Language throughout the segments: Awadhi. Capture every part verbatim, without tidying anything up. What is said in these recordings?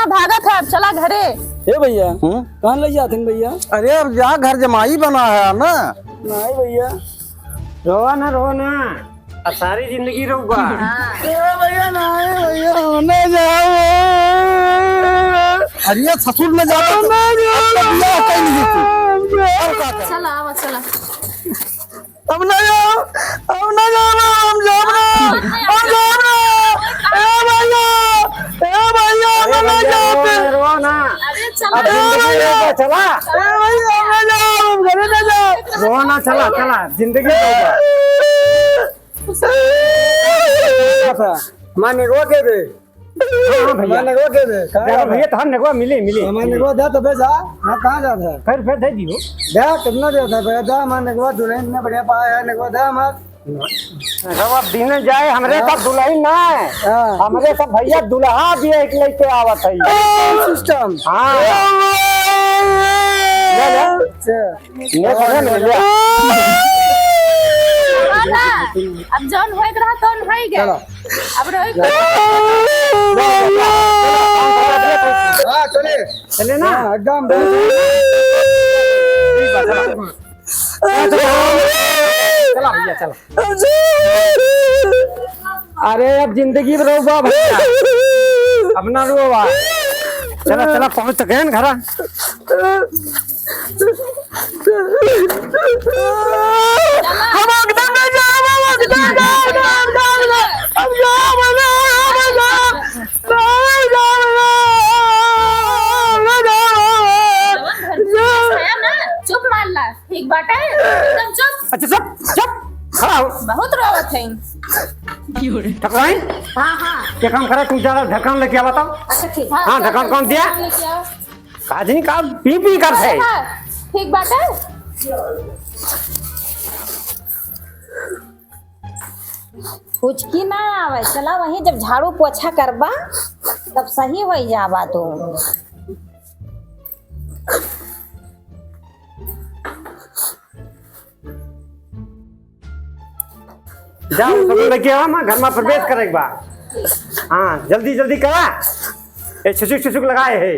भागत है, अब चला घरे। ए भइया, हम्म? कहाँ लइ जात हन भइया? अरे अब जा, घर जमाई बना है ना। नाहीं भइया। रोवा ना, रोवा ना, अब सारी जिंदगी रोवा। ए भइया, नाहीं भइया, हम ना जाब। अरे ससुर में जाबा तो ना जाब। अब बियाह कहीं नहीं तू। अब का कर? चला, आवा, चला। हम ना जाब, हम ना जाब, हम जाब ना, हम जाब ना। ए भइया, ए भइया, हम अरे ना भइया, जाब। रोवा, रोवा ना। अरे चला। अब जिंदगी में तो चला। ए भइया, हम ना जाब, हम घरे ना जाब। रोवा ना, चला, चला, जिंदगी में तो। माने रो के दे। हाँ, हाँ, भइया। हमार नेगवा के दे, कहाँ जात है? भइया, तोहार नेगवा मिली, मिली, हमार मिली। नेगवा दे तो बे जा। हाँ, कहाँ जात है? कै रुपया दे दियो। दे, कितना देत है भइया? दे, हमार नेगवा दुलहिन इतना बढ़िया पाया है, नेगवा दे हमार। नेगवा दिने जाए, हमरे हाँ। सब दुलहिन ना है। हाँ। हमरे सब भइया दुलहा भी एक लेके आवत है। ए, सिस्टम। हाँ। ले, ले। अच्छा। ले, ले, ले, ले। अब जौन होए के रहा, तौन होई गए। चलो। अब रही हाँ, चले। चले ना? हाँ, एकदम। चला भइया, चला। अरे, अब जिंदगी में रोवा भइया। अब ना रोवा। चला, चला, पहुँच तो गए न घरा। हम एकदम ना जाब, हम एकदम ना जाब, हम जाब ना, हम जाब ना, हम जाब ना, हम जाब ना। चुप मार ला, ठीक बाटे, एकदम चुप। अच्छा, चुप, चुप, खड़ा हो। बहुत रोवत है। ठकुराइन? हाँ, हाँ। क्या काम करा, तुम ज्यादा ढक्कन लेके आवा तो। अच्छा, ठीक। हाँ, हाँ, ढक्कन कौन दिया? लेके आओ। काजनी का पी पी कर है। हाँ, ठीक बात है। फुचकी ना आवे, चला वहीं जब झाड़ू पोछा करबा, तब सही होई जाबा तू। जाओ, सब लेके आओ, हमार घर में प्रवेश करे के बा। हाँ, जल्दी, जल्दी करा। ए, छुचुक, छुचुक लगाए है।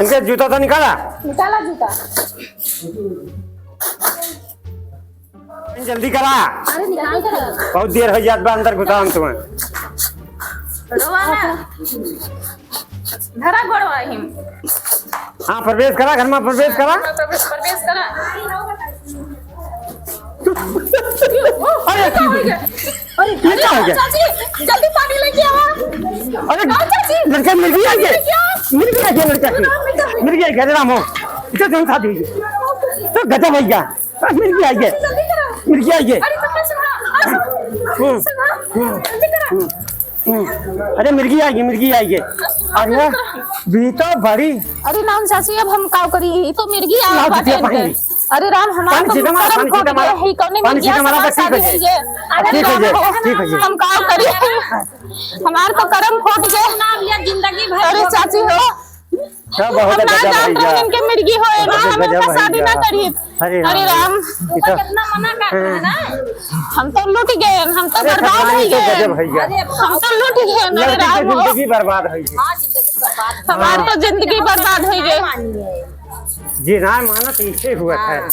इनके जूता तो निकाला। निकाला जूता। जल्दी करा। अरे निकाल कर। बहुत देर हो जात बा, अंदर घुसावन तुम्हें। रोवा ना। धरा गोड़वा हिम। हाँ, प्रवेश करा, घर में प्रवेश करा। प्रवेश, प्रवेश करा। अरे, का हो गया? अरे, ये का हो गया? चाची, जल्दी पानी लेके आवा। अरे, आओ चाची। लड़का मिर्गी आ गया। मिर्गी आ गया लड़का की। मिर्गी आ गया, राम हो। इधर जरूर खा दीजिए। तो गजब हो गया। मिर्गी आ गया। जल्दी करो। मिर्गी आ गया। अरे, पकड़ सुना। हम्म। सुना। हम्म। जल्दी करो। हम्म। हम्म। अरे, मिर्गी आ गई, मिर्गी आ गई। अरे, बीता बड़ी। अरे, नाम चाची, अब हम का करी? ई तो मिर्गी आ लाओ, बाटे जितिया पानी। इनके। अरे राम, हमार पानी तो सीधा मारा, करम पानी फूट सीधा गए मारा। ही, कौने पानी मिर्गी सीधा मारा, हमार बस ठीक हो शादी जाए। हुई है। अरे ठीक हो राम, जाए, ठीक हो जाए। हम का करी? हमार तो करम फूट गए। नाम लिया जिंदगी भर। अरे चाची हो, सब बहुत हम ना गजब जानत है रहन यार। इनके मिर्गी होए ना, बहुत हम गजब इनका है शादी ना यार। करी। अरे अरे राम, राम। ये तो कितना मना करता है ना। हम तो लूट गए, हम तो अरे बर्बाद भगवान, हो ये तो गए। गजब है यार। हम तो लूट गए, अरे लड़की के राम हो। जिंदगी बर्बाद है ये। हाँ, जिंदगी बर्बाद। हमार हाँ। तो जिंदगी बर्बाद हो गए। जी ना मानत इसे हुआ था। हाँ।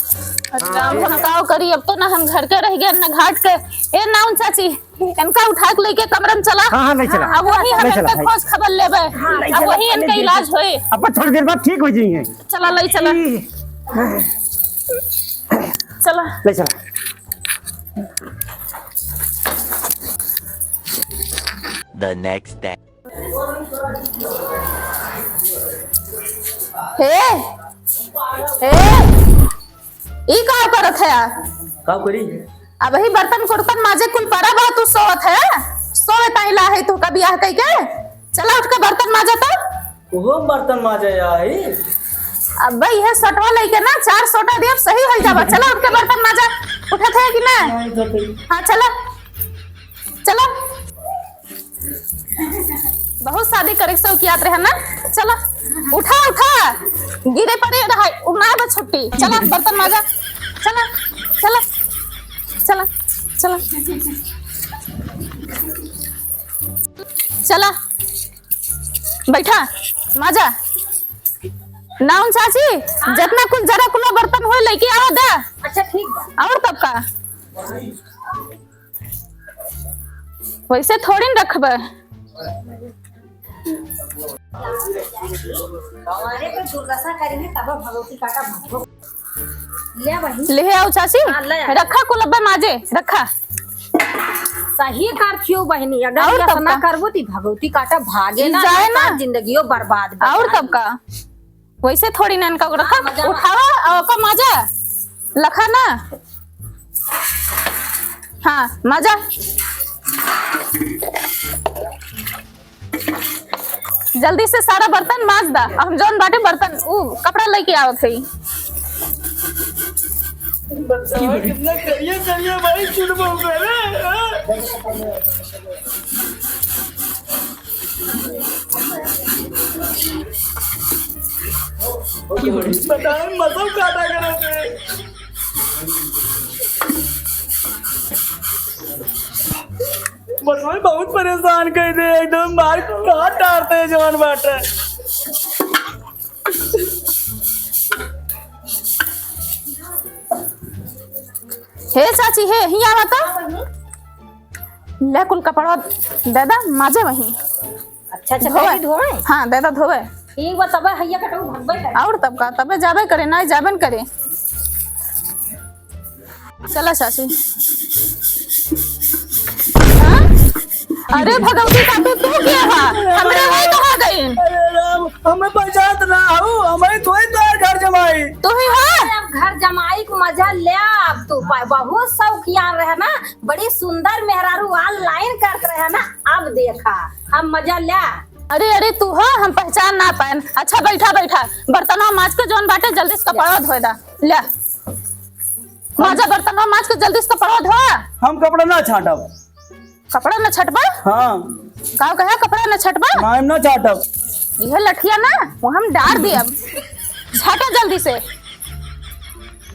अरे राम, हम का करी, अब तो ना हम घर के रह गए, ना घाट के। ए नाउन चाची, इनका उठा के लेके कमरा में चला। हाँ, हाँ, ले चला। अब वही हम ले चला, इनका भाई। खोज खबर लेबे। हाँ, ले अब चला, वही ले इनका चला। इलाज होए। अब थोड़ी देर बाद ठीक हो जाएंगे। चला, ले चला। ई। चला। ले चला। The next day. हे, हे, ई का करत है? का करी? अबही बर्तन कुर्तन माजे कुल परा बा, तू सोवत है? सोवे ताई ला है तू का बियाह कई के? चला उठ के बर्तन माजा तो। ओहो बर्तन माजे आई। अबे यह सोटवा लइके ना, चार सोटा दिया, सही हो जाबा। चला उठ के बर्तन माजा। उठत है कि ना? नहीं तो फिर। हाँ, चला। चला। बहुत शादी करे के शौकियात रहे ना? चला। उठा, उठा, गिरे पड़े रहा, उ ना बा छुट्टी। चला, बर्तन माजा, चला, चला, चला, चला, चला, बैठा, माजा। नाउन चाची, जितना कुल जरा कुल बर्तन होए, लेके आवा दा। अच्छा, ठीक बा। और तब का? वैसे थोड़ी न रखबे। हमारे पे दुर्दशा करेंगे, तब भगवती काटा भागो। ले बहिन। ले आओ चाची। हाँ, ले आओ। रखा कुल अब्बे माजे, रखा। सही कर थियो बहिनी, अगर और ये तब ना का? करबो ती भगवती काटा भागे ई ना, जाए ना। जिंदगियो बर्बाद बा। और तब का? वैसे थोड़ी ना इनका रखा, हाँ, मजा उठावा और ओका माजा, लखा ना। हाँ, माजा। जल्दी से सारा बर्तन माज दा। हम जौन बाटे बर्तन, उ कपड़ा लेके आवत हई। बच्चा कितना करिया करिया भाई, चुड़ बोल रहे हैं। बताओ, मतलब काटा करे थे। बचवन बहुत परेशान कर दे, एकदम मार काट डालते हैं जवान बाटे। हे चाची, हे, हियाँ आवा तो। ले कुल कपड़ा दे दा, माजे वहीं। अच्छा, अच्छा, धोवे। पहले धोवे? हाँ, दे दा धोवे। ठीक बा, तबे हैया कटऊ भगबे करे। और तब का, तबे जाबे करे, ना जाबे न करे। चला चाची। हाँ? अरे भगवती काटू, तू क्या हा? हमरे वही कहाँ गई? अरे राम, हमें पहचानत ना हऊ, हमें थोड़ी तोहार घर जमाई। तू ही हा? अरे अब घर जमाई क मजा ले, अब तू पा-, बहुत शौकिया रहे ना, बड़ी सुंदर मेहरारू online करत रहे ना, अब देखा, अब मजा ले। अरे, अरे, तू हा, हम पहचान ना पाएन। अच्छा, बैठा, बैठा, बर्तनवा माज के जौन बाटे, जल्दी से कपड़ा धोए दा। ले, माजा बर्तनवा माज के जल्दी से कपड़ा धो। हम कपड़ा ना छाटब। कपड़ा ना छटबा? हाँ। का कहा कपड़ा ना छटबा? ना, हम ना छाटब। यह लठिया ना, वो हम डार दियब। छाटा जल्दी से।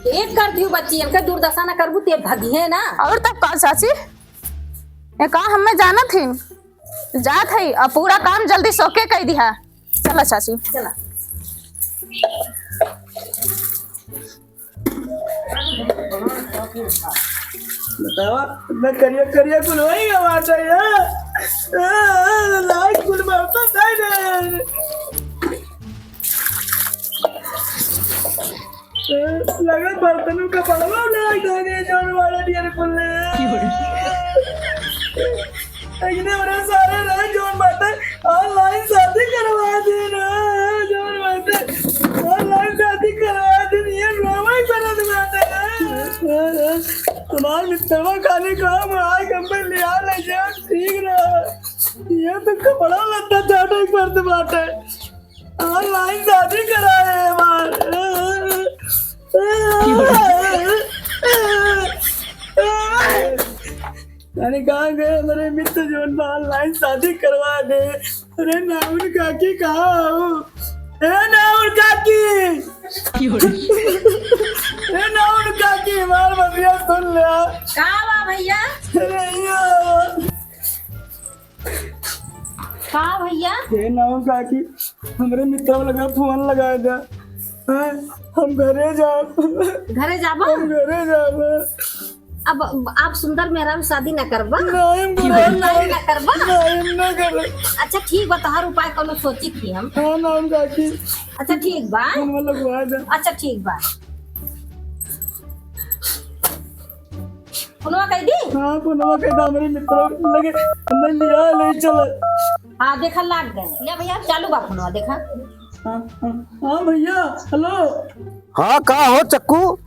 एक कर दियो बच्ची, इनका दुर्दशा ना करबू ते भगिए ना। और तब का चाची? ये का हमें जानत ही? जात है, अब पूरा काम जल्दी सोके कई दिहा। चला चाची। चला। बतावा, मैं करिया, करिया कुल वही गवा चाहिए। लाइट कुल में तो नहीं दे। लगा बर्तनों का पड़वा लाइट हो गए, जोन वाला डियर कुल। इतने बड़े सारे रहे, जोन बाटे online शादी करवा दे रहे, जोन बाटे online शादी करवा दे, ये रोवे करत बाटे। तुम्हार मित्रवा खाली काम आज हम पे लिया ले जा, ठीक रहा। ये तो कपड़ा लत्ता चाटे करत बाटे। Online शादी कराए हमार। अरे कहाँ गए हमारे मित्र जोन बा online शादी करवा दे? अरे नाउन काकी कहाँ हो? ए नाउन काकी! ए नाउन काकी, हमार बतिया सुन ले। का बा भैया? अरे यो। का भैया? हे नाम काकी, हमरे मित्रवा लगा फोन लगाए दा। हैं? हम घरे जाब। घरे जाबा? हम घरे जाब। अब आप सुंदर मेहरारू शादी ना करबा? नहीं, हम घरे शादी ना करबा? नहीं, हम ना करब। अच्छा ठीक बा, तोहार उपाय कौनो सोची थी हम। हाँ नाम काकी। अच्छा ठीक बा। फोन लगवा दे। अच्छा ठीक बा। फोनवा कह दी? हाँ, फोनवा कह दा, हमरे मित्र लगे, हमें लिया ले चल। हाँ, देखा लाग गए। ले भैया, चालू बा फोनवा, देखा। हाँ, हाँ, हाँ भैया, hello। हाँ, का हो चक्कू?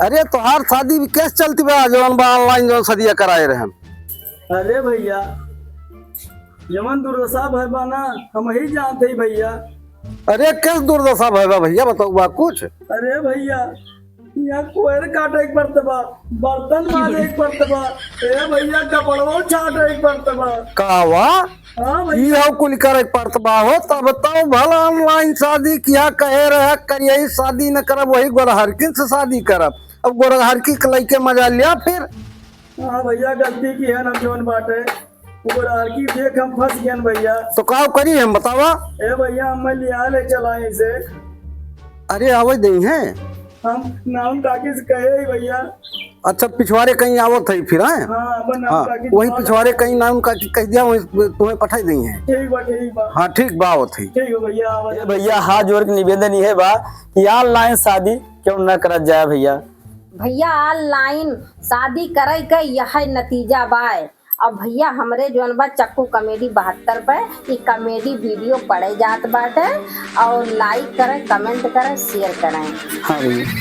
अरे, तोहार शादी भी कैसे चलती बा, जौन बा online जौन सदिया कराए रहे हम? अरे भैया, जवन दुर्दशा भय बा ना, हम ही जानते ही भैया। अरे, कैसे दुर्दशा भय बा भैया, बताओ बा कुछ? अरे भैया, यहाँ कोयर काटे के पड़त बा, बर्तन माजे के पड़त बा, ए भैया, कपड़वा छाटे के पड़त बा। का हुआ? हाँ भैया। ई हौ कुल करे के पड़त बा हो, तब तो भला online शादी किया कहे रहे, करिए शादी न करब, वही गोरहरकी से शादी करब। अब गोरहरकी के लइके मजा लिया फिर। हाँ भैया, गलती किहन हम जौन बाटे। गोरहरकी देख हम फंस गएन भैया। तो का करी हम बतावा? ए भैया, हम लिया ले चलाई से। अरे आवे दइहैं। हम नाउन काकी से कहे ही भैया। अच्छा, पिछवारे कहीं आवत है फिर, हैं? हाँ, अब नाउन हाँ, काकी वही से पिछवारे कहीं नाउन काकी कह दिया, वहीं तुम्हें पठाई दइहैं। ठीक बा, ठीक बा। हाँ, ठीक बा, आवत है। ठीक बा भैया, आवत ए है। भैया, हाथ जोड़ के निवेदन इहे बा कि online शादी क्यों न करत जाए भैया। भैया, online शादी करे के यह नतीजा बाय। अब भैया, हमरे जौन बा चक्कू comedy बहत्तर पे ई comedy video पड़े जात बाटे, और like करें, comment करें, share करें। हाँ भैया।